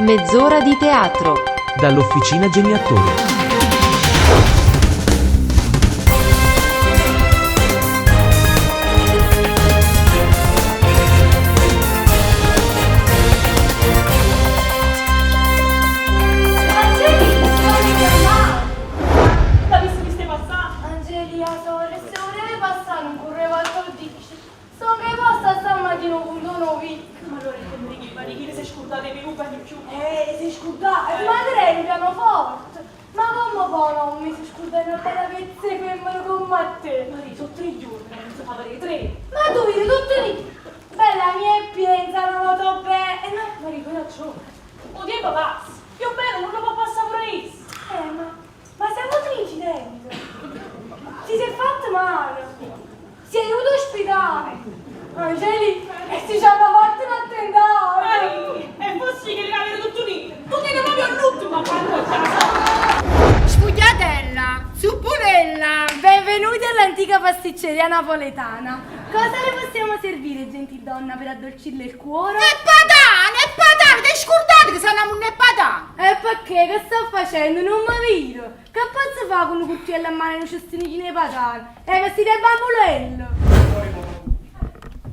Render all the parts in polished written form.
Mezz'ora di teatro. Dall'Officina Geniattori. Angelia, sorry, se volevi passare non correva al dice. So che posta stamattina un non vi. Ma allora che mi dici, ma di chi si è scordato di me di più? Si è scordato, ma lei il pianoforte. Ma come può non mi si scordare una bella pezza di femmina come a te? Maria, sono tre giorni che non si fa vedere, tre. Ma tu vedi tutto lì. Bella mia e pienza, non lo bene. No, Maria, poi ragione. O tempo passa. Più bello non lo può passare pure io. Ma, ma sei avuto un incidente. Ti sei fatto male. Si è aiuto ospedale. Angeli, e si ci hanno fatto un attentato. Maria, è possibile che avere tutto lì. Tu tieni proprio l'ultimo quando a casa. Sfugliatella, suppurella, benvenuti all'antica pasticceria napoletana. Cosa le possiamo servire, gentildonna, per addolcirle il cuore? E patane, e patane, ti scordate che sono un e patane? E perché? Che sto facendo? Non mi vedo. Che posso fare con un cucchiello a mano e un cestino di patane? E vestite il bambulello.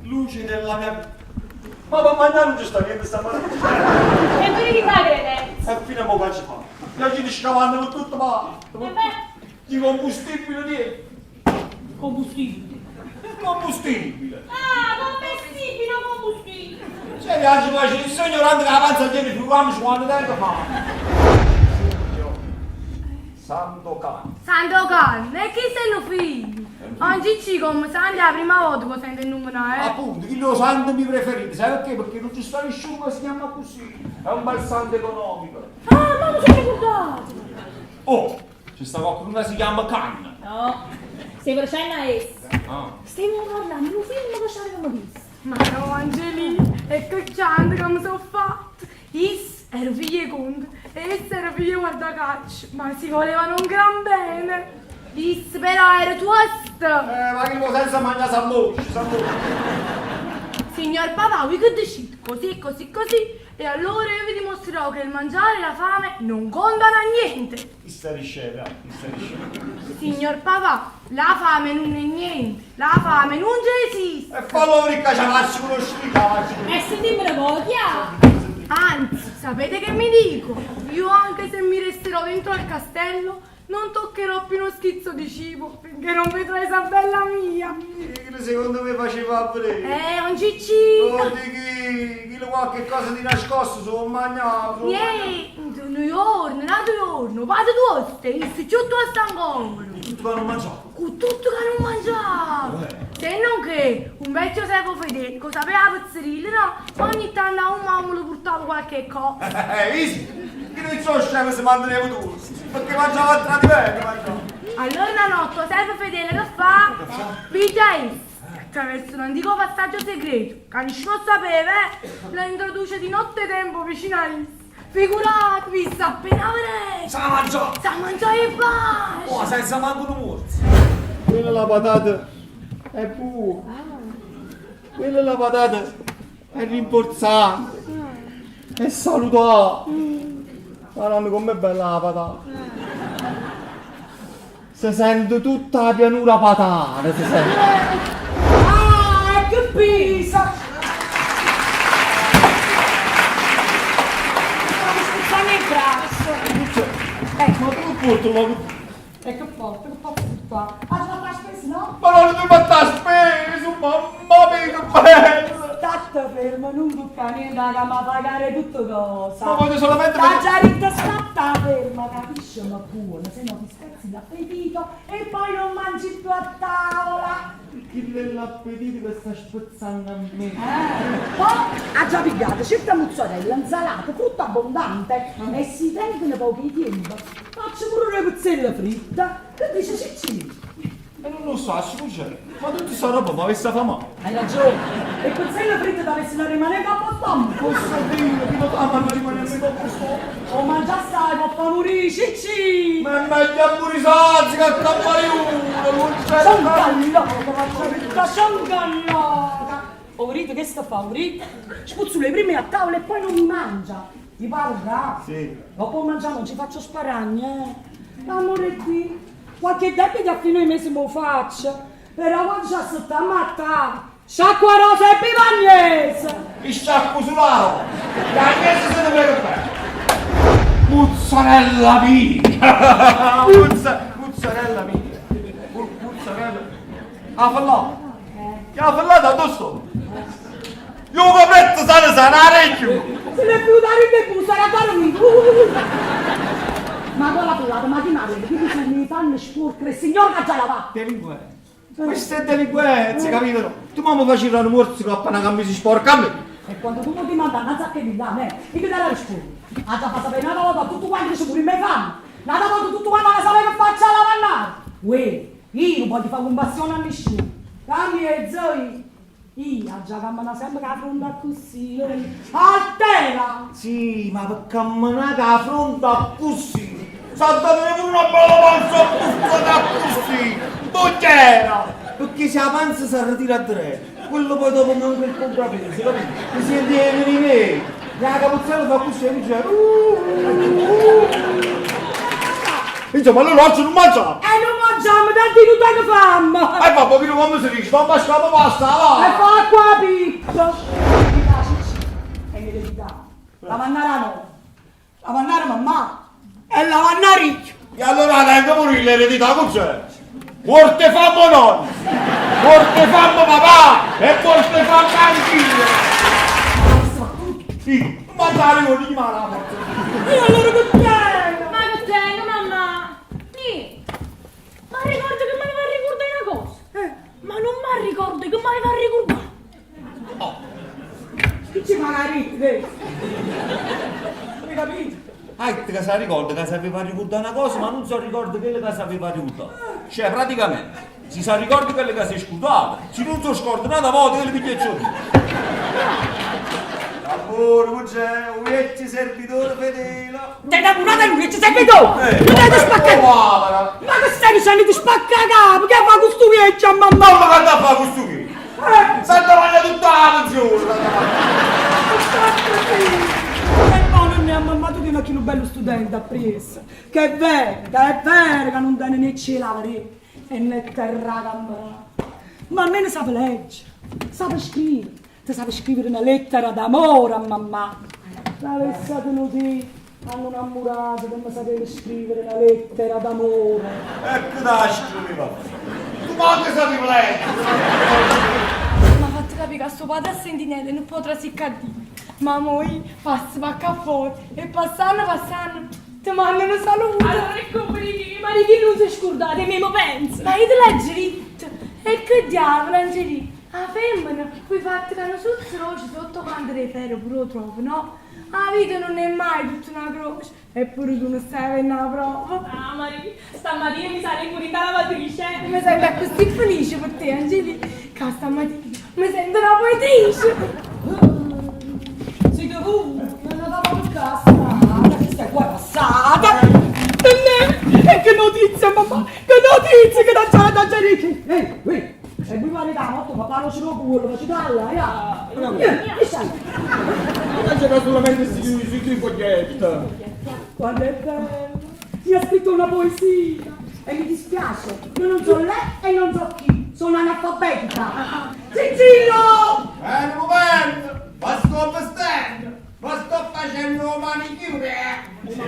Luce della mia vita. Ma per mangiare non ci sta niente stamattina. E tu di fai credenza? E fino a mo che ci fa? Gli ci scavando con tutto male. E beh, Di combustibile niente. combustibile. Combustibile. Ah, combustibile, combustibile. Se viaggi facile, sono ignorante che la panza tiene figuriamoci quando tempo fa. Sandokan. Sandokan, e chi sei un figlio? Oggi ci come Sandy la prima volta che sento il nome, eh? Appunto, chi lo santo mi preferite, sai perché? Perché non ci sta nessuno che si chiama così. È un bel santo economico. Ah, ma mi sono ricordato. Oh, ci sta qualcuno che si chiama Can. No, stai facendo a essa. Ah. Stiamo parlando di un film che ci avevamo visto. Ma no, Angelina, e che ciante che mi sono fatto. Is era figlio di conte e essa era figlio di guardacaccio, ma si volevano un gran bene. Is però era tosta. Ma che lo senza mangiare s'ammoscia, s'ammoscia. Signor papà, vi che decide? Così, così, così. E allora io vi dimostrerò che il mangiare e la fame non contano a niente. Chi sta riceve, chi sta riceve. Signor papà, la fame non è niente, la fame non c'è esiste. E fallo ricca, ci faccio uno scica, E sentimi voglia. Anzi, sapete che mi dico? Io anche se mi resterò dentro al castello, non toccherò più uno schizzo di cibo finché non vedrò Isabella mia. Secondo me faceva breve. Un cicci. Oh, di chi, chi lo qualche cosa di nascosto, sono mangiato. Niente, un giorno, un altro giorno, vado toste, il tutto a ancora. Tutto che non mangiato. Con tutto che non mangiavo. Se non che un vecchio servo fedele che sapeva pizzerilla, no? Ogni tanto a un mamma lo portava qualche cosa. Easy. Che non so scemo se manteneva tu. Perché mangiava a tradimento, mangiava. Allora una notte, servo fedele che fa? Piglia essa, attraverso un antico passaggio segreto, che nessuno sapeva, la introduce di notte tempo vicino a essa. Figuratevi, sta appena vedere. Se la mangiò. Sa mangiare e basta. Oh, senza manco un morso. Quella la patata è buona. Quella la patata è rinforzante. È salutare. Madonna, com'è bella la patata. Si sente tutta la pianura patana, si sente. Ah, che pisa! Stavo spuzzando il braccio. Ma tu porto la... E che porto, che porto qua? Ah, ci fa la spesa, no? Ma non ti fatta spesa, mamma mia che bella! State fermo, non tocca niente, che mi pagare tutto cosa. Ma voglio solamente Sta già ritta, statta ferma, capisci? Ma buona, se no ti spezzi l'appetito e poi non mangi più a tavola. Chi è l'appetito che sta spezzando a me? Poi ha già pigliato certa mozzarella, insalata, frutta abbondante e si tengono pochi tempo. Faccio pure una pizzella fritta. Che dice Cicci? E non lo so, scusa, ma tutta sta roba mi avesse fa male. Hai ragione. E pizzella fritta dovesse rimanere a posto. Posso dire che non ah, ma non rimane dopo sto. O mangia assai, può far morire, Cicci. Ma è meglio a morire sazzi che a campare uno, non c'è. Son gallota, faccio fritta, son gallota. Aurito, che sta a fare, Aurito? Spuzzo le prime a tavola e poi non mi mangia. Io pavo ca? Sì. Dopo mangiare non ci faccio sparagno, eh. Amore qui, qualche debito a fine mese me lo faccio. Però quando ci assettiamo a tavola, sciacqua rosa e bevo agnese. Il sciacquo sularo! L'agnese se ne prega bene! Mozzarella mia! Mozza, mozzarella mia! Mozzarella! Ah, fallà! Ah, fallà da dove sto? Io copretto sana sana orecchio! Se ne è più dare il bevuto, sarà dormito. Ma con la pelata, ma chi mi avete? Chi mi fanno sporcare? Il signor che ha già lavato. Delinquenza! Questa è delinquenza, capito? Tu mamma faceva un morso con appena camisa sporca a me! E quando tu mi mandi una sacca di là, eh, io ti la rispondo. Ha già fatto sapere una volta tutto quanto che ci pure me fanno. Una volta tutto quanto la sapere che faccia la lavannata. Uè, io non voglio fare compassione a nessuno. Dammi e zoi. Io già cammina sempre con la fronte così. Altera! Sì, ma per camminare a fronte a così, saltate pure una bella panza buffata così, non c'era! Perché se la panza si ritira a tre, quello poi dopo manca il contrappeso, capito? Mi senti venire me, la capozzella fa così e dice. Insomma, allora oggi non mangiamo! E non mangiamo, tanti non tengo fame! E va, pochino come si dice, non basta, basta, va! E fa qua picco! Mi piace, è in eredità. La mannara no. La mannara mamma. E la mannara io. E allora tengo pure l'eredità, cos'è? Morte fammo nonno, morte fammo papà e morte fammo anch'io. Sì, mangiare con gli mala. E allora che tengo? Ma che tengo, mamma? Nì. Ma ricordo che me ne va a ricordare una cosa. Ma non mi ricordo che me ne va a ricordare. Chi ci fa la rete? Hai capito? Ah, che si ricorda che sapeva ricordare una cosa, ma non si ricorda quello che sapeva ricordare. Cioè, praticamente, si sa ricorda quello che si è scordato, se non si scorda una volta, quello che c'è. Amore, c'è un vecchio servitore fedele. Ti hai innamorato lui che ci sei tu! Non ti spacca! Guarda! Ma che stai dicendo? Ti spacca capo! Che fa questo vecchio a mamma? Ma che andava a fare questo qui? Santa mangia tutta la pensione! E poi non ne ha mamma tu di chi un bello studente appresso. Che è vero, che è vero che non tiene né cielo e né terra camera. Ma almeno sa leggere, sa scrivere. Ti sa scrivere una lettera d'amore a mamma. L'avesse tenuto hanno innamorato che mi sapeva scrivere una lettera d'amore. Ecco da scriveva. Tu manco sapevi leggere! Mi ha fatto capire che suo padre a sentinella non potrà siccadere. Ma moi passa pa qua fuori e passando, passando, ti mandano saluto. Allora è come di ma di chi non si è scordato, e me pensa. Ma io te leggo dritto. E che diavolo, Angelina? La femmina, quei fatti che hanno sotto croce, sotto quanto le ferro pure lo trovo, no? La vita non è mai tutta una croce, eppure tu non stai avendo una prova. Ah, Maria, stamattina mi sarei pulita la lavatrice. Mi sento così felice per te, Angelina, che stamattina mi sento una poetrice. Siete voi, non andavamo in casa, questa è qua passata. E e che notizia, mamma, che notizia che da da Gianni. Ehi, ehi, e voi fate da notte, papà non ce lo culo, ma ci dà là, ya. Che sai? Non c'era solamente si foglietta. Quando è bello, mi ha scritto una poesia e mi dispiace, io non so lei e non so chi, sono analfabetica. Cicillo! Un momento! Ma sto vestendo! Ma sto facendo un manicure!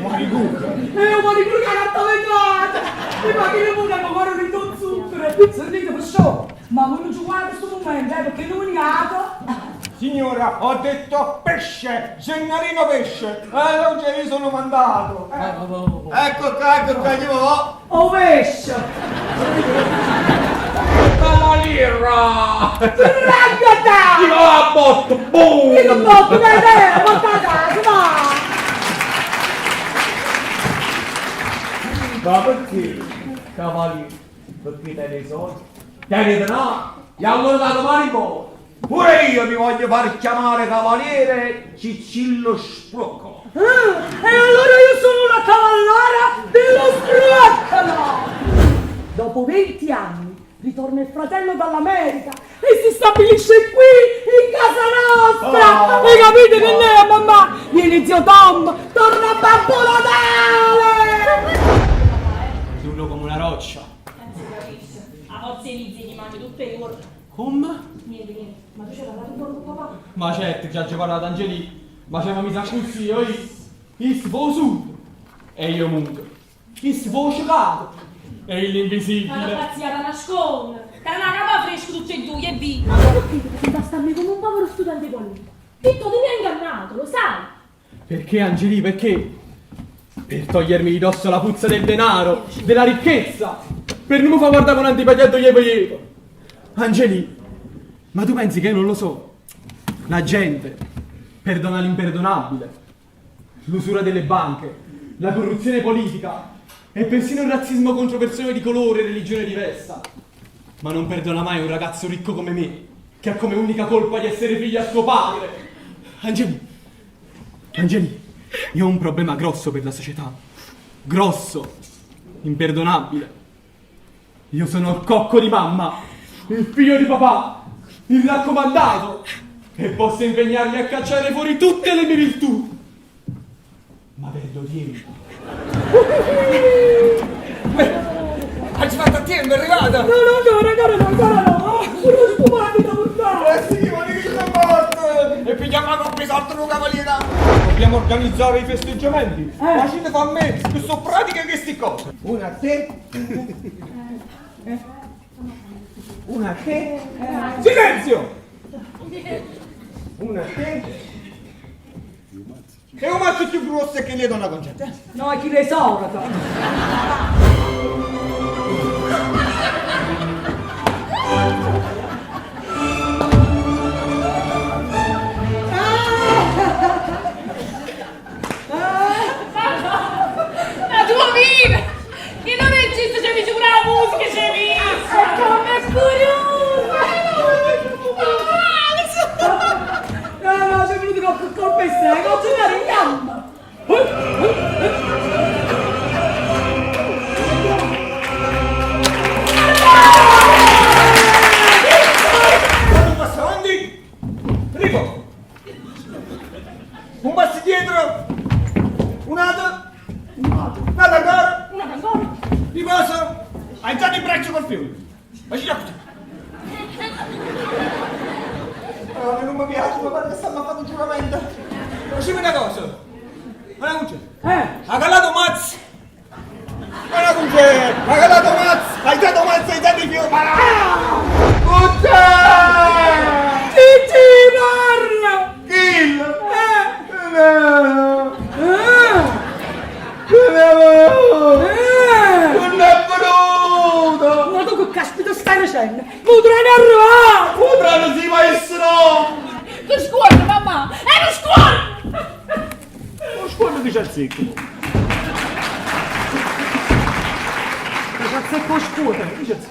Manicure? E un manicure che era vetrata! E ma che ne vuole ancora un zucchero? Sentite, per show! Ma voi non ci guarda questo momento, perché non è Signora, ho detto pesce! Gennarino pesce! Non ce ne sono mandato! Ecco qua, ecco qua, chi va? Oh pesce! Cavalira! Raggata! Io la botto! Boom! Io botto, dai, dai, porta a casa, va! Ma perché, cavaliere? Perché te ne soldi? Te ne denaro? E allora da domani in poi, pure io mi voglio far chiamare cavaliere Ciccillo Spruoccolo. Ah, e allora io sono la cavallara dello Spruoccolo! Dopo 20 anni ritorna il fratello dall'America e si stabilisce qui, in casa nostra! Oh. Hai capito che lei è mamma? Viene zio Tom, Ma certo, che aggio parlato Angelì, ma ci abbiamo messo accussì, oi. Isso fa 'o surdo e io muto. Isso fa 'o cecato e io Ma l'invisibile. pazziata a nasconde. Che una capa fresca tutte e due e via. Ma perché ti presentaste a me come un povero studente qualunque? Titto, tu mi hai ingannato, lo sai? Perché Angelì, perché? Per togliermi di dosso la puzza del denaro, della ricchezza, per non mi far guardare con antipatia do ievo ievo. Angelì, ma tu pensi che io non lo so? La gente perdona l'imperdonabile, l'usura delle banche, la corruzione politica e persino il razzismo contro persone di colore e religione diversa. Ma non perdona mai un ragazzo ricco come me, che ha come unica colpa di essere figlio a suo padre. Angelì, Angelì, io ho un problema grosso per la società. Grosso, imperdonabile. Io sono il cocco di mamma, il figlio di papà, il raccomandato e posso impegnarmi a cacciare fuori tutte le mie virtù. Ma perdo tempo. Hai fatto a tempo, è arrivata! No, no, ancora, ancora no, ancora no! Sono sfumato da portare! Eh sì, ma che sono morto! E pigliamo con pesanto lo cavaliere! Dobbiamo organizzare i festeggiamenti. Ma ci ne fa a me, che sono pratiche queste cose. Una a te. Una a te. Silenzio! Una a te. E un mazzo più grosso che le donna concetta. No, è chi le sorta! La tua vita! Che non regista c'è mi sicura la musica, c'è visto! E come è curiosa! No, no, sei venuto con colpa e sei, oggi la ringamma! Fate un passo avanti. Riposo. Un passo dietro. Un altro. Un altro ancora. Una ancora! Riposo. Hai già il braccio col fiume. Ma ci così. Ah, non mi piace, ma guarda che stanno a fare un giuramento. Facciamo una cosa. Una cuccia. Eh! Ha calato Mazz! Guarda con c'è! Ha calato Mazz! Hai dato Mazz, hai dato il fiume! Cuccia! Gigi, parla! Kill! Eh! Eh! Non è venuto! Ma tu che caspita stai dicendo? Potrei arrivare! Potranno si maestro! Che scuola, mamma! È uno scuola! Lo scuola che c'è il secco. Ci azzecco scuola.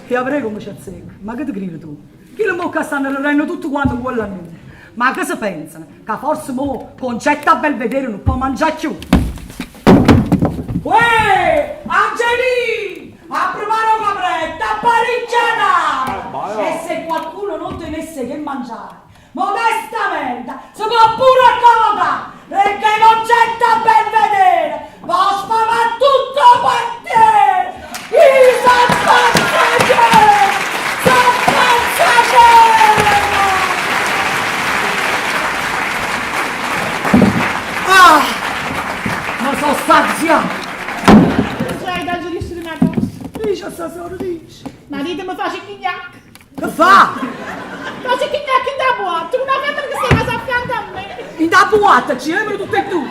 Ti avrei come ci azzecco. Ma che ti credi tu? Chi le mocca stanno ridendo tutto quanto in quella nube. Ma che si pensano? Che forse mo Concetta a Belvedere non può mangiare più. Uè! Angelì! A provare capretta, a pariggiana! E se qualcuno non tenesse che mangiare, modestamente, si può pure accomodare, perché Concetta a Belvedere va a sfamare tutto il quartiere! I San Passaggero! San Passaggero! Ah! Ma sono saziato! Sai, da giudizio di una cosa. Dice a sta sola, dice. Marito mi face chignac. Che fa? Face chignac in da boatta, una femmina che sta a casa a fianco a me. In da buatta ci erano tutte e due.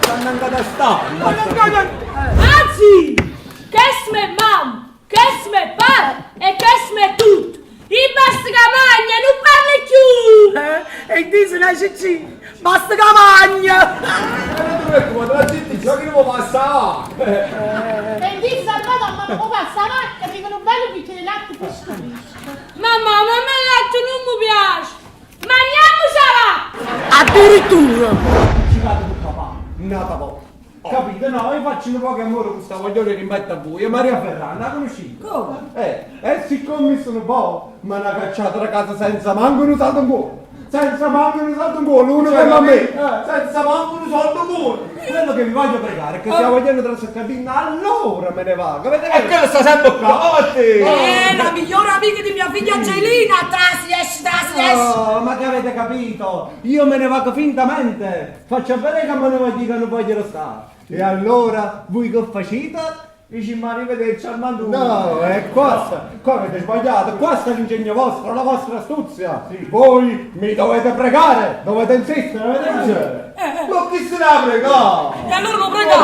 Stanno andando a stare. Anzi! Che sme mamma, che sme papà e che sme tutto! I basta che magna, non parli più! Eh, e dice una cicci, basta che magna! Non ti preoccupare, la gente giochi non può passare. E dice a madonna, ma come passa avanti, arriva un bello bicchiere di latte fresco fresco. Mamma, ma a me il latte non mi piace! Mangiamo sarà! Addirittura! Ci vado con papà, nata poco. Capito? No, io faccio un po' che amore questa voglione rimetto a voi. E Maria Ferrara, la conoscete? Come? E siccome sono po', mi hanno cacciato da casa senza manco un usato un po'. Senza manco un soldo in culo, uno come a me, senza manco un soldo in culo. Quello che vi voglio pregare è che se vogliono trasferire allora me ne vado. Avete E quello sta sempre qua, È la migliore amica di mia figlia Angelina! Trasi, esci, trasi, esci! Oh, ma che avete capito? Io me ne vado fintamente. Faccio vedere che me ne voglio che non voglio stare. E allora voi che facete? Dici ma arrivederci Armando. No, è qua, qua avete sbagliato, qua sta l'ingegno vostro, la vostra astuzia. Voi mi dovete pregare, dovete insistere, dovete insistere. Ma chi se la prega? E allora lo prega!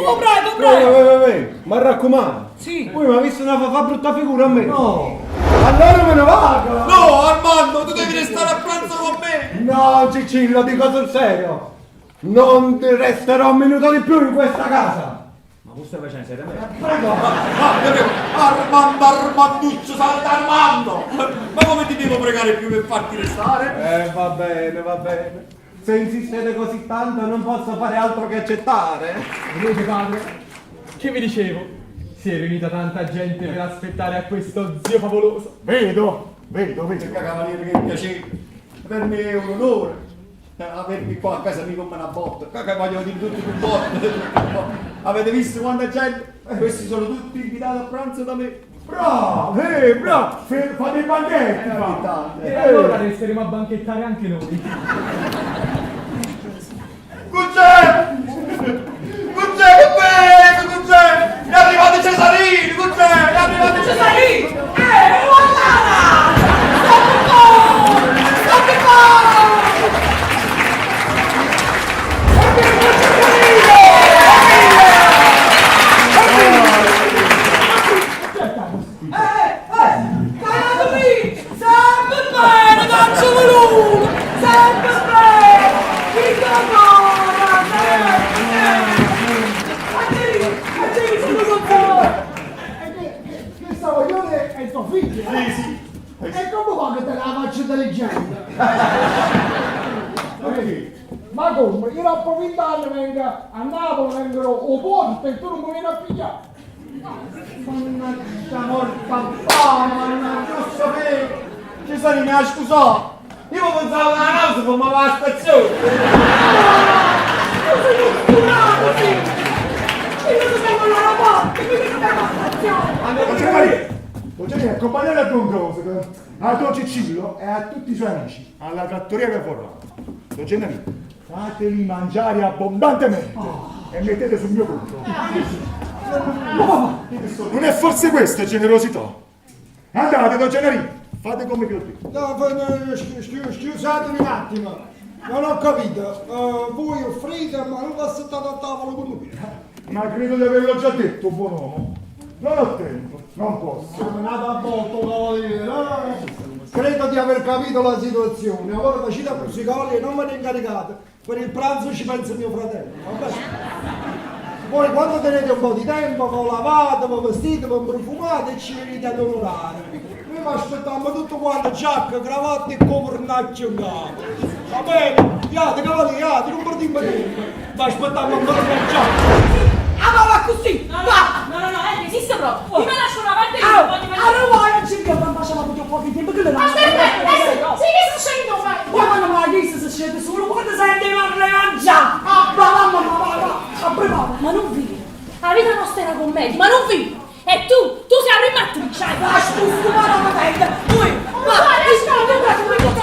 Oh, prego, prego! Vai, vai, vai, ma raccomando. Sì. Voi mi avete visto una fa brutta figura a me? No. Allora me ne vado. No Armando, tu devi restare a pranzo con me. No, Cicillo, dico sul serio. Non ti resterò un minuto di più in questa casa. Ma tu stai facendo seriamente? Prego. Ah, ti prego. Armando, Armanduccio, salta Armando. Ma come ti devo pregare più per farti restare? Va bene, va bene. Se insistete così tanto non posso fare altro che accettare. Vedete padre? Che vi dicevo? Si è riunita tanta gente per aspettare a questo zio favoloso. Vedo, vedo, vedo. Cavaliere, che piacere. Per me è un onore avermi qua a casa mia come una botta. Qua che voglio dire tutti più botte. Avete visto quanta gente? Questi sono tutti invitati a pranzo da me. Bravo, bravo, fate i banchetti, fa. E allora resteremo a banchettare anche noi. Cucè! Cucè, che bello, Cucè! È arrivato Cesarino, Cucè! È arrivato Cesarino! Caro mio, sempre bene, non ci voluto! Sempre bene! Chi te paga? Sempre bene! Angelina, Angelina, sono con voi! Questa voglione è tuo figlio? Sì, sì. E come va che te la faccio intelligente? Ma come? Io dopo 20 anni vengo a Napoli, vengo o porto e tu non mi vieni a pigliare. Mannaggia morta fame, mannaggia, lo sapevo. Cesarino mi ha scusato. Io pensavo che la nave si fermava alla stazione. Io sono curato, sì! Io non sono l'aeroporto, quindi non la stazione! Don Gennarino, Don Gennarino, accompagnate a Don Croce, a Don Cicillo e a tutti i suoi amici alla trattoria che vorrà. Don Gennarino, fateli mangiare abbondantemente e mettete sul mio conto. Non è forse questa generosità? Andate, Don Gennarino, fate come vi ho detto. No, scusatemi un attimo, non ho capito. Voi offrite ma non vi assettate a tavola con noi. Ma credo di averlo già detto, buon uomo. Non ho tempo, non posso. Menate a volta, cavaliere. Credo di aver capito la situazione. Allora facite così, cavaliere, non me ne incaricate. Per il pranzo ci pensa mio fratello, va bene? Voi quando tenete un po' di tempo, vi lavate, vi vestite, vi profumate e ci venite ad onorare. Noi vi aspettiamo tutto quanto, giacca, cravatta e covernacchio in capo. Va bene? Iate, cavaliere, iate, non perdiamo tempo. Vi aspettiamo ancora per giacca. Ah, ma va così! No, Va! no, no, no, no, esiste proprio. Io me lascio una parte Ah, io voglio vedere. allora vai, non ci vediamo, ma facciamo un po' di tempo che le lascio. Aspetta, aspetta, sì che sto scendendo, vai. Poi quando me la chiesta se scende solo, quando sente parla mangia! Va, va, va, va, va, va, prepara! Ma non vi. La vita nostra era commedia, ma non vi. E tu, tu sei la prima attrice. Va, scustumata la testa! Poi, va, tu,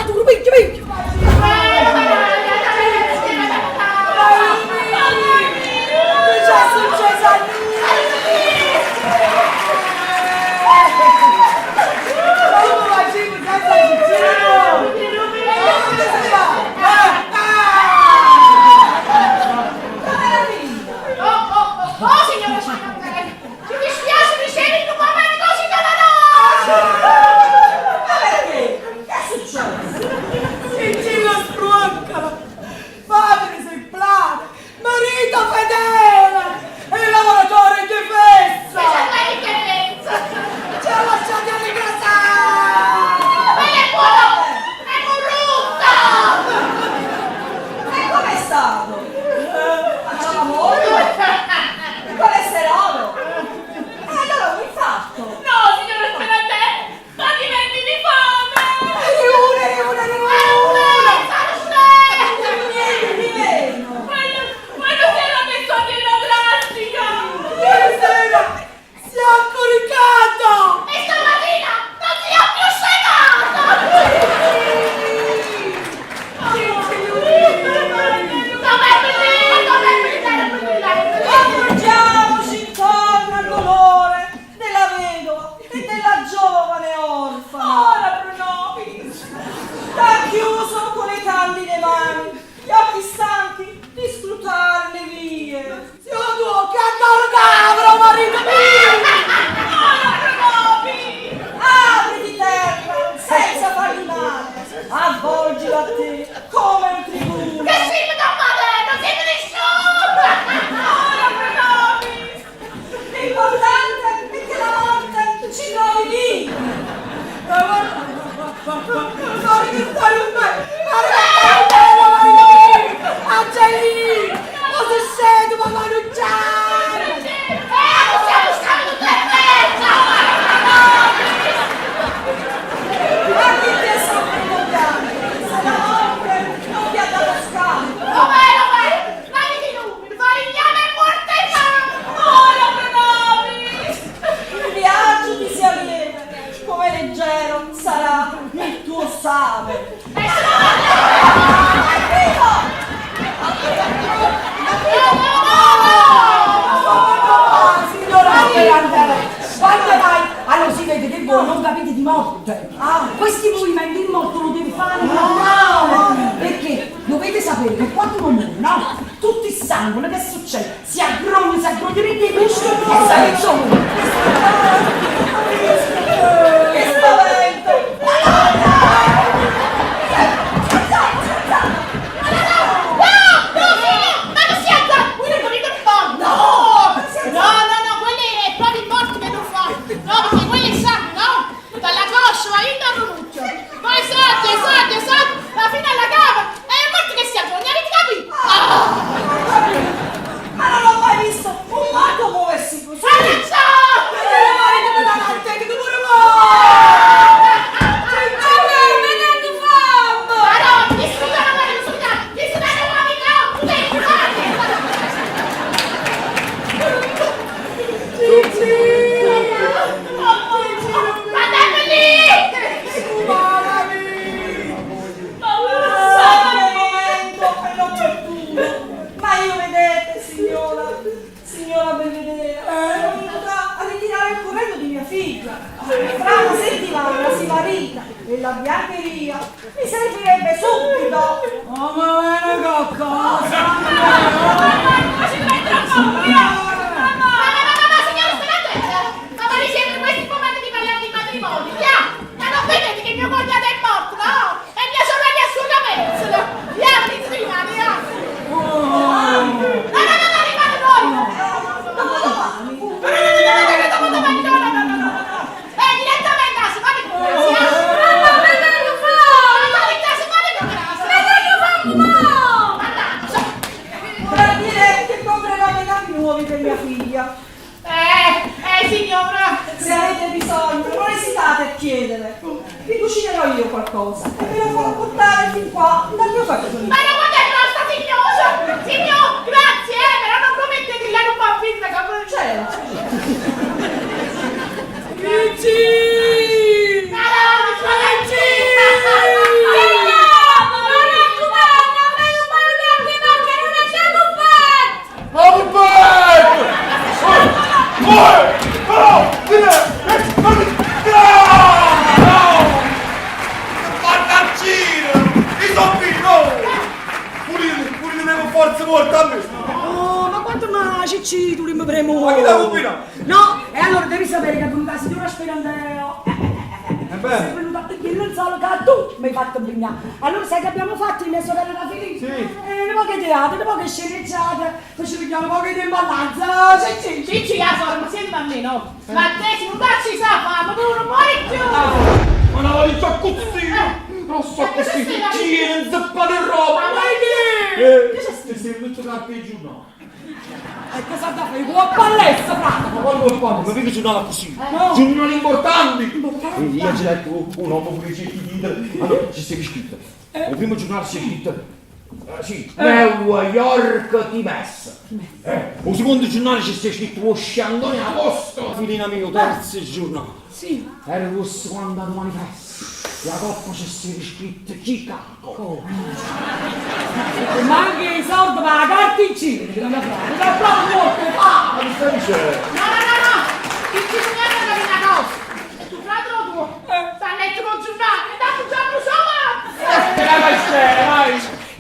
tu, tu, picchio, picchio! Che c'è successo a noi? Ma come facevo senza Cicino? Come si fa? Oh, oh, oh, oh, signora Sciacca, ci dispiace ricevere un momento così doloroso. mani, gli occhi stanchi di scrutare le vie. Se io tu che ancora capro, marito mio! Ora pronovi! Apriti terra, senza fargli male, avvolgilo a te come un tribuno. Che siete da materno, siete nessuno! Ora pronovi! L'importante è che la morte ci trovi vivi. Guarda che stai un bel! Guarda che stai un bel, marito mio! Angelì! Cosa sei tu, mamma non c'è? Possiamo stare tutte e mezza! A chi ti è sempre piano? Se la morte non ti ha dato scampo. Dov'è, dov'è? Ma di lui, farigname è morta in mano! Ora pronovi! Il viaggio ti sia lieve, come leggero sarà il tuo sale. Signora Sperandela, quando vai? Allora si vede che voi non capite di morte. Ah, questi movimenti il morto lo deve fare normale. Perché dovete sapere che quando uno muore, no? Tutto il sangue, che succede? Si aggrogna, si aggrogna dentro i muscoli e sa che sono. Che spavento! No, no, figlio, ma non si alza! Lui non capito il morto! No! No, no, no, quello è proprio il morto che non fa! No, perché quello è sangue, no? Dalla coscia va in dal rucchio! Poi sotto, sotto, sotto, va fino alla capa! È il morto che si aggrogna, avete capito? Ah! Ma non ho mai visto un morto muoversi così! Adesso! Perché le mani come da te, che tu pure muori! Ma no, ti sfruttano, guarda, ti sfruttano, ti sfruttano, no! Tu devi Ma dammi lì! Sempre il momento è l'opportuno. Ma io vedete, signora, signora Belvedere, sono venuta a ritirare il corredo di mia figlia. Fra una settimana si marita e la biancheria mi servirebbe subito. Oh, ma viene qualcosa! Ma ci deve troppo! Ma, ma, ma, ma, signora Sperandella, ma ma mi sembra questi momenti di parlare di matrimonio, via! Ma non vedete che mio cognato è morto, no? E mia sorella è sulla mensola! Via, mi rimane, via! No, no, no, no, rimane voi! Dopodomani. No, no, no, no, no, no, dopodomani, no, no, no, no, no, no! Direttamente a fate grazie! Mamma, me ne fa! Ma Me ne fa, Mannaggia! Vorrà dire che comprerò dei capi nuovi per mia figlia. Signora! Se avete bisogno, non esitate a chiedere. Vi cucinerò io qualcosa e ve lo farò portare fin qua dal mio fattorino. Ma no, quando è grossa, signora! Signor, grazie, però non promettete che non fa finta che C'era. Gigi! Ma no, Figlio, ma raccomando, a me non voglio neanche mangiare, non lasciamo fare! Mannaggia! I sono Pulite, pulite devo forza morta a me! Oh, ma quanto mai Cicci, tu mi premo? Ma chi la combina? No, e allora devi sapere che è venuta la signora Sperandeo. Eh beh. Sei venuta a togliere il solo che tu mi hai fatto impegnare. Allora sai che abbiamo fatto io e mia sorella la Felice? Sì. Le poche teatro, le poche sceneggiate, poi ci vediamo poche di imballanza. Cicci. Cicci, la sorella, ma senti a me, no? Ma te, se non ci sa fa, ma tu non muori più! Ma una valigia così! Rossa così! Gira, zeppa di roba! Ma che? Ti sei venuto da giù, no? E cosa da fare? Qua palestra, frate. Ma quando fanno? Ma mica giornale così! No. Giornali importanti! E io ho letto un uomo con i titoli. Allora ci si è scritto. Il primo giornale si è scritto. Sì, New York Times. Il secondo giornale ci si è scritto Washington agosto. Filina mio, terzo giornale. Sì. Era rosso quando andato manifesto. La coppa ci si è scritto Chicago. E manca i soldi per la carta in giro, che non mi frate. Ma proprio molto fa. Ma che stai dicendo? No, no, no, no! Ti sognate da una cosa! E tu fratello tuo sta a letto con giornale e tanto già lo so! Vai, vai, vai!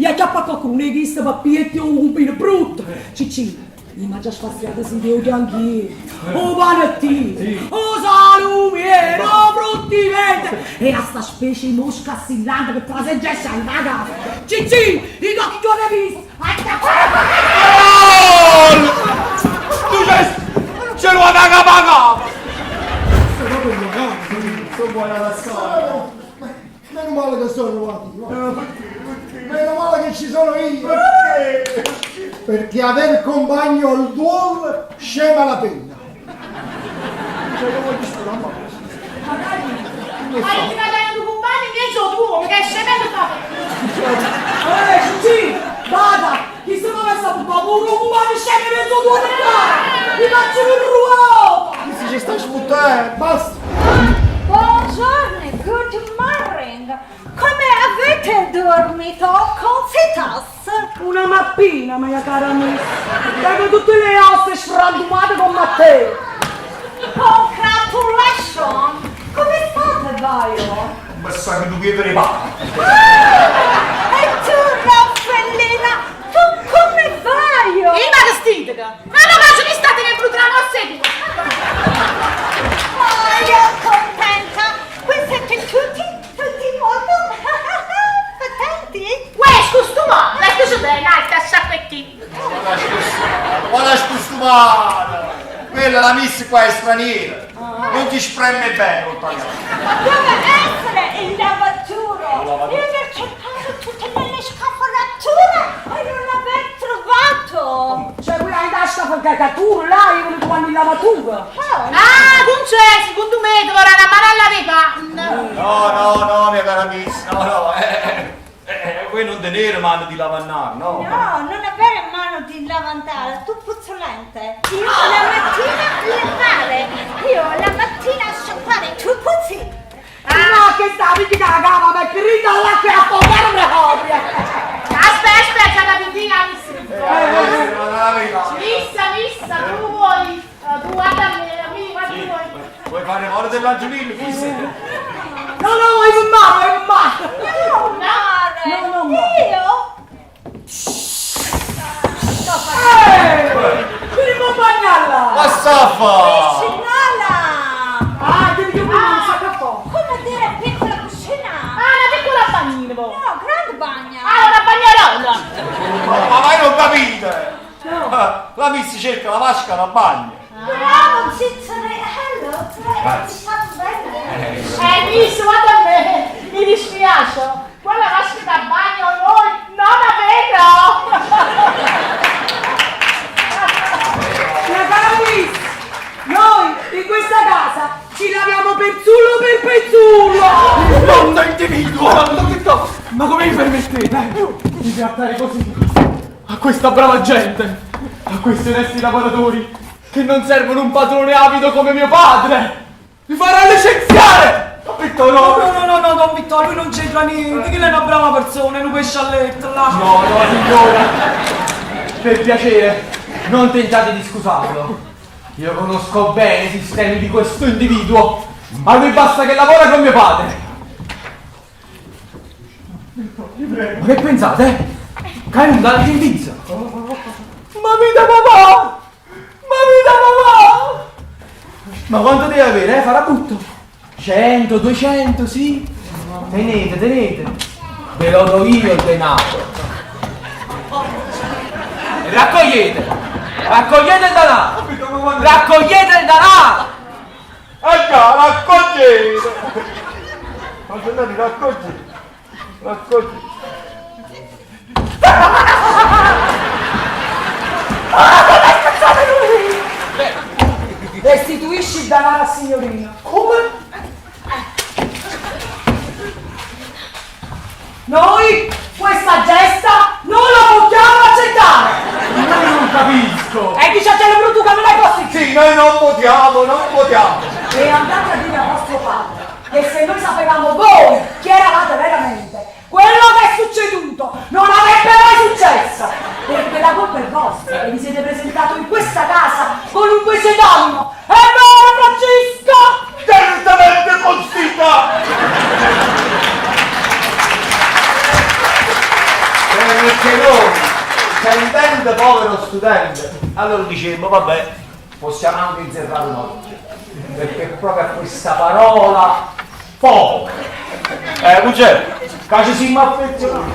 E acchiappa a qualcuno 'e chisto pe pietto e 'o cumbina brutto. Ciccì, io m'aggia sfastiato a sentì 'o chianchiere, 'o panettiere, 'o salumiere, 'o fruttivendolo e a sta specie 'e mosca assillante che trase e jesce 'a 'int' 'a casa. Ciccì, io qualche juorno 'e chisto Tu ce lo da capa a capa! Sono buona la storia. Meno male che sono arrivato io. Meno male che ci sono io. Perché aver compagno al duol scema la penna. Cioè, io voglio sparare, ma... Ma io ti dai un compagno in mezzo tuo, che è scemendo fa. Eh, Ciccì, vada, chi se non è saputo, pure un compagno scemo in mezzo tuo qua! Mi faccio un ruolo! Si ci sta sputtando, basta. Buongiorno, good morning. Come avete dormito con Citas? Una mappina, mia cara miss. Tengo tutte le ossa sfrantumate con Matteo. Congratulations! Come state voi? Ma sa che tu chiedere i pane. Ah, e tu, Raffaellina, tu come vai? Il vestito! Ma non faccio che state che brutta la nostra Oh, io contenta! Qui siete tutti, tutti molto contenti? Uè, scostumato! Ma scusa bene, alta sciacquetti! Guarda scostumata! Quella la miss qua è straniera. Non ti spreme bene col italiano. Ma deve essere il lavaturo! Io aver cercato tutte nelle scafolature e non l'aver trovato! Cioè, quella in tasca fa cagatura, là, io volevo quando il lavatura. Ah, Concè, secondo me dovrà una mano alla ripanna! No, no, no, mia cara miss, no, no. Voi non tenere mano di lavannare, no? No, non avere mano di lavandare, tu puzzolente. Io la mattina lavare, io la mattina sciacquare, tu puzzi. No, che sta, perché la cava, ma che rida l'acqua e affogare proprio. Aspetta, aspetta, la pitina, miss. Missa, missa, tu vuoi, tu guarda me, mi guarda tu vuoi. Vuoi fare moro dell'Angelino? Chi sei? No, no, vuoi fumare, vuoi fumare. No, mare. No, no, ma- Io? Vieni a bagnarla. Ma saffa! Cucinala. Ah, devi che prima non sa che fa. Come dire piccola cucina? Ah, una piccola bagnina, poi. No, grande bagna. Ah, una bagnarola. Ma mai non capite! La miss cerca la vasca da bagno. Bravo Ciccione, hello, Grazie. ti fatto bene. Miss, guarda a me, mi dispiace. Quella vasca da bagno noi non la vedo. La cara miss, noi in questa casa ci laviamo pezzullo per pezzullo. Mondo individuo! Ma come mi permettete di trattare così a questa brava gente, a questi onesti lavoratori che non servono un padrone avido come mio padre? Vi farà licenziare! No, Vittorio! no, no, no, don Vittorio, lui non c'entra niente, che lei è una brava persona, è un pesce a letto, là. No, no, signora! Per piacere, non tentate di scusarlo. Io conosco bene i sistemi di questo individuo. A lui basta che lavora con mio padre. Ma che pensate? Che è un danno in pizza? Ma vita papà! Ma vita papà! Ma quanto deve avere, eh? Farabutto? 100, 200, sì? Tenete, tenete. Ve lo do io il denaro. E Raccogliete! Raccogliete il denaro! Raccogliete il denaro! Ah già, raccogliete! Ma soldati, raccogli! Raccogli! Restituisci il denaro alla signorina. Come? Noi questa gesta non la possiamo accettare. Ma io non capisco! E dice a te brutto che non è così. Sì, noi non votiamo, non votiamo! E andate a dire a vostro padre che se noi sapevamo voi chi eravate veramente, quello che è succeduto non avrebbe mai successo. Perché la colpa è vostra che vi siete presentato in questa casa con un pseudonimo. È vero, Francesco? Certamente Constita! Anche noi, sentendo povero studente, allora dicemmo, vabbè, possiamo anche inserrare un occhio, perché proprio a questa parola poco. Cucè, che ci siamo affezionati.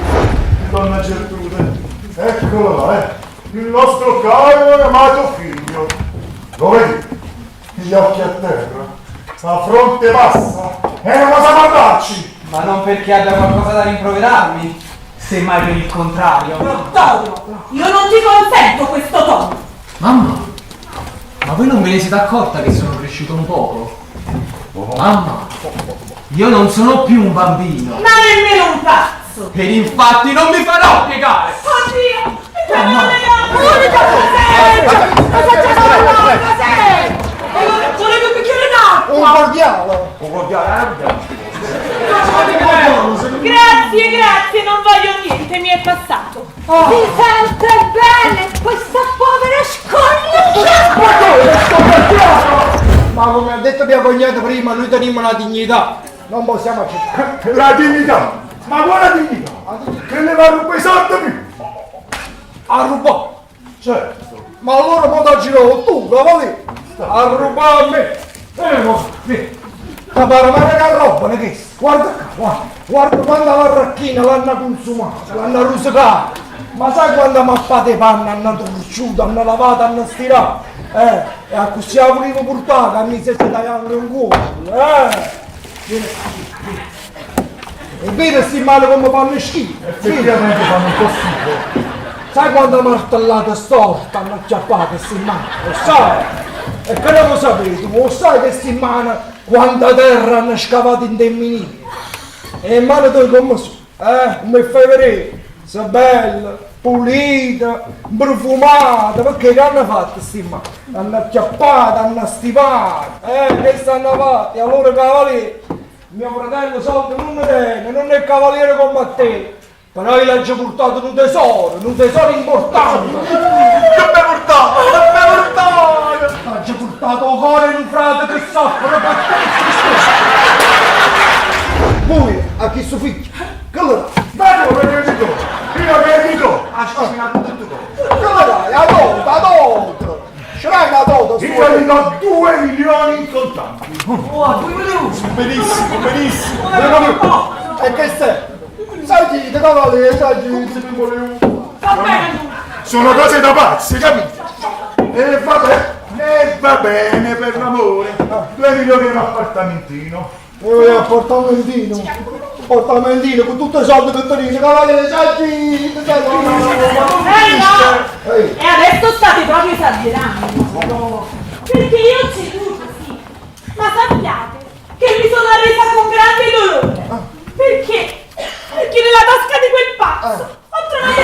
Donna Gertrude, eccolo là, eh. Il nostro caro e amato figlio. Lo vedi? Gli occhi a terra, la fronte bassa, è una cosa guardarci. Ma non perché abbia qualcosa da rimproverarmi, semmai per il contrario. Vittorio, io non ti consento questo tono. Mamma, ma voi non ve ne siete accorta che sono cresciuto un poco? Mamma, io non sono più un bambino. Ma nemmeno un pazzo. Ed infatti non mi farò piegare. Oddio, mi prendo le gambe. Cos'è? Volevo un bicchiere d'acqua. Un cordiale. Un cordiale, Grazie, grazie, non voglio niente, mi è passato. Si sente bene questa povera scornocchiata! Ma come scornocchiata? Ma come ha detto mia cognata prima, noi teniamo la dignità. Non possiamo accettare. La dignità! Ma quale dignità? Che le va a rubare i soldi A rubare? Certo. Ma allora mo da giro tu, cavoli! A rubare a me! Ma, vieni. Ma pare ma che roba, che Guarda qua, guarda, guarda quanta barracchina l'hanno consumata, l'hanno rosicata. Ma sai quanta mappate panna hanno torciuto, hanno lavato, hanno stirato? E a così la volevo portare, che mi si è tagliando un culo. Vieni, vieni. E vedi sti male come fanno schifo. Effettivamente fanno un po' schifo. Sai quanta martellata storta hanno acchiappato sti mani? Lo sai? E che non lo sapete? Lo sai che sti mani quanta terra hanno scavato in dei minieri? E in mano tu come sono? Come fai vedere? Sei bella, pulita, profumata, perché che hanno fatto sti mani? Hanno acchiappato, hanno stipato, che stanno fatti? E allora cavaliere, mio fratello soldi non ne tiene, non è cavaliere come a te. Però io l'ho già portato un tesoro importante. Che mi hai portato? Che mi hai portato? L'ho già portato il cuore di un frate che soffre per te. Voi, a chi suo figlio? Che lo dai? Ma come che gli do? Io che gli do? Ha sfinato tutto cose. Che lo dai? A dote, a dote. Ce l'hai la dote? Io gli do 2 milioni in contanti. Oh, 2 milioni? Benissimo, benissimo. E che sei? Sai chi, cavaliere, sai chi, se mi volevo. Va bene. Sono cose da pazzi, capito? E vabbè, e va bene per l'amore. 2 milioni e un appartamentino. Appartamentino. Appartamentino con tutti i soldi che tenete, cavaliere, sai chi, sai no, no, no, no, no. E adesso state proprio esagerando. Perché io ho ceduto, sì. Ma sappiate che mi sono arresa con grande dolore. Perché? Perché nella tasca di quel pazzo ho trovato...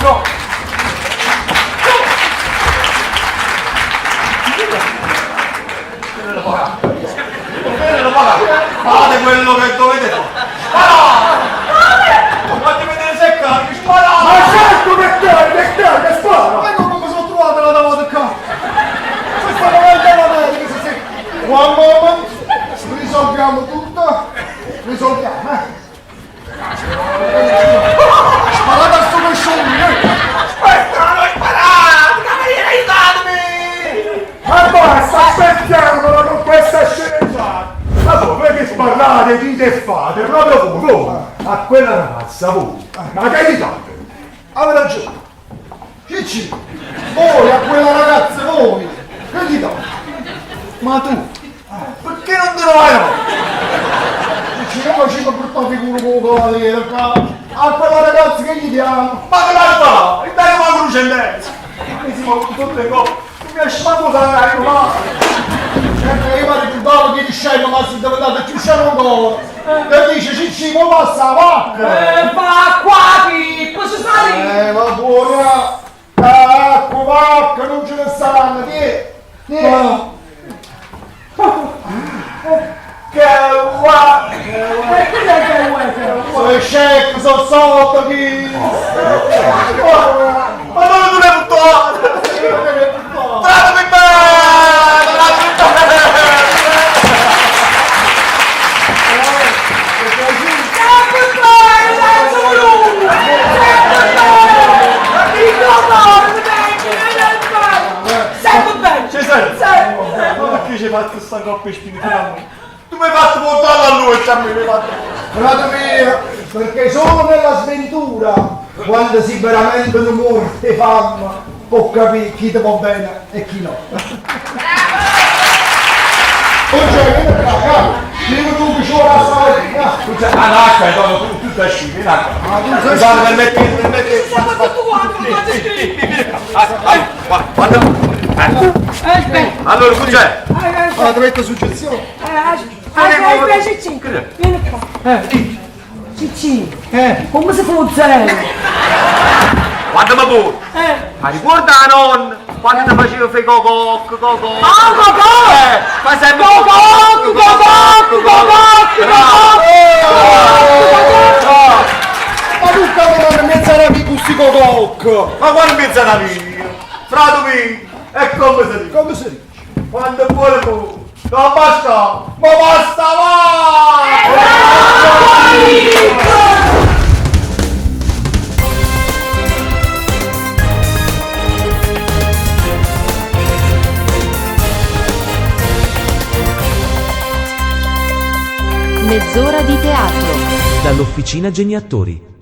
No! Fate quello che dovete fare! Sparate! Fate vedere se carichi, sparate! Ma certo che carica, che spara! Ecco come sono trovato la davanti qua! Se sta davanti alla America, se sei... One moment, risolviamo tutto, risolviamo, eh! Sparate a sto pescione, eh! Aspetta, non sparate! Cavaliere, aiutatemi! Ma basta, aspettiamola con questa sceneggiata! Ma voi che sparlate, dite e fate, proprio voi, voi, a quella ragazza, voi, ma che gli date? Avete ragione! Cicci, voi a quella ragazza, voi, che gli date? Ma tu, perché non te lo vai a Cicci, io facevo brutta figura con il cavaliere, a quella ragazza che gli diamo? Ma che la fa? E dai una croce in mezzo! Mi si muovono tutte le cose, mi è sciamato da là! Certo, io mi ricordavo che scemo, ma si diventato più scemo ancora! E dice, Cicci, mo passa la vacca! Va qua, Pippo, ci sali! Va buona! Acqua, vacca, non ce ne stanno, tieni! Tieni! Che guai! E che è che vuoi? Sono scecco, sono sotto, chi? Ma dove tu l'hai buttato? Trattami bene! Trattami bene! Perché ci hai fatto sta coppia spirituale? Tu mi hai fatto portare a lui, a me mi hai fatto. Frate mio, perché solo nella sventura, quando si veramente non muore di fame, può capire chi ti va bene e chi no. Oggi vieni qua, caro. Vieni tu che ci vuole la stamattina. Ah, l'acqua, dopo tu, tu stai scendo, vieni acqua. Ah, tu sei Guarda, permetti, permetti. Siamo tutti quanti, ma faccio scrivere. Ah, guarda. Aspetta. Allora, cos'è? Allora, ti metto suggestione. Aspetta, Cicci. Vieni qua. Cicci, come si fa zero? Guarda ma pure. Ma ricorda la nonna quando ti faceva fare cococco, cococco. Ah, cococco! Fai sempre Cococco, cococco, cococco, Ma tu cavolo non mezza la via questi cococco! Ma quando mezza la via? Frate mio, e come si dice? Come si dice? Quando vuole tu, non basta, ma basta va! Mezz'ora di teatro. Dall'Officina Geniattori.